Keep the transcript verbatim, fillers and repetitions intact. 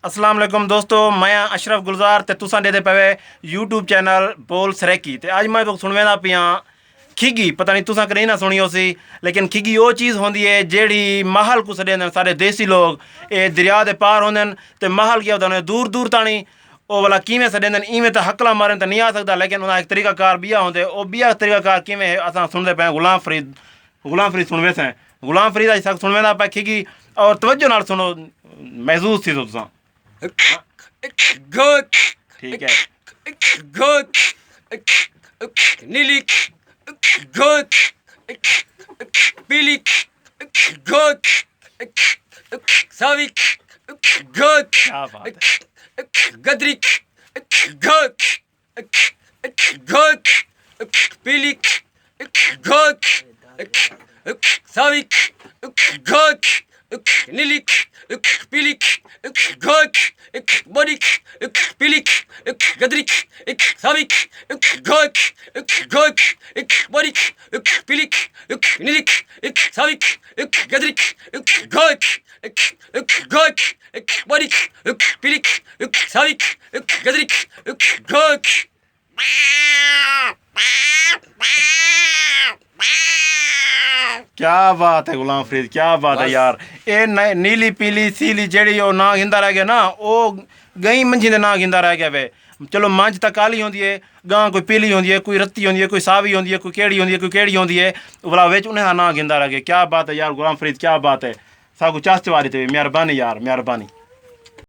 السلام علیکم دوستو، میں ہاں اشرف گلزار تے تساں ݙیہدے پئے وے یوٹیوب چینل بول سرائیکی۔ تے اڄ میں تہاکوں سݨویندا پیاں کھڳی۔ پتہ نہیں تساں کݙاہیں نہ سُݨی ہوسی، لیکن کھڳی او چیز ہوندی ہے جیڑھی ماہل کوں سݙیندن ساݙے دیسی لوک۔ اے دریا دے پار ہوندن تے ماہل کیا ہوندن دور دور تاݨی۔ او ولا کیویں سݙیندن، ایویں تاں ہکلاں مارن تاں نہیں آ سڳدا، لیکن انہاں ہک طریقہ کار ٻیا ہوندے۔ او ٻیا طریقہ کار کیویں ہے، اساں سُݨدے پئے ہیں غلام فرید۔ غلام فرید سُݨویسیں۔ غلام فرید اڄ ساکوں سُݨویندا پئے کھڳی، اور توجہ نال سُݨو، محظوظ تھیسو تساں۔ گھوت۔ ٹھیک ہے۔ گھوت۔ نیلی۔ گھوت۔ پیلی۔ گھوت۔ ساوی۔ گھوت۔ کیا بات ہے۔ گدری۔ گھوت۔ گھوت۔ پیلی۔ گھوت۔ ساوی۔ گھوت۔ نیلی۔ پیلی۔ گھوت۔ ٻوݙی۔ پیلی۔ گدری۔ ساوی۔ گھوت۔ گھوت۔ ٻوݙی۔ پیلی۔ نیلی۔ ساوی۔ گدری۔ گھوت۔ گھوت۔ ٻوݙی۔ پیلی۔ ساوی۔ گدری۔ گھوت۔ کیا بات ہے غلام فرید، کیا بات ہے بس۔ یار۔ اے نئے-، نیلی پیلی سیلی جیڑھی او ناں گھندا رہ ڳیا نا، او ڳئیں منجھی دے ناں گھندا رہ ڳیا وے۔ چلو منجھ تاں کالی ہوندی ہے، ڳاں کوئی پیلی ہوندی ہے، کوئی رتی ہوندی ہے، کوئی ساوی ہوندی ہے، کوئی کیڑھی ہوندی ہے، کوئی کیڑھی ہوندی ہے، ولا وچ انہیں ہا ناں گھندا رہ ڳیا۔ کیا بات ہے یار غلام فرید، کیا بات ہے۔ ساکوں چس چوا ݙتے وے، مہربانی یار، مہربانی۔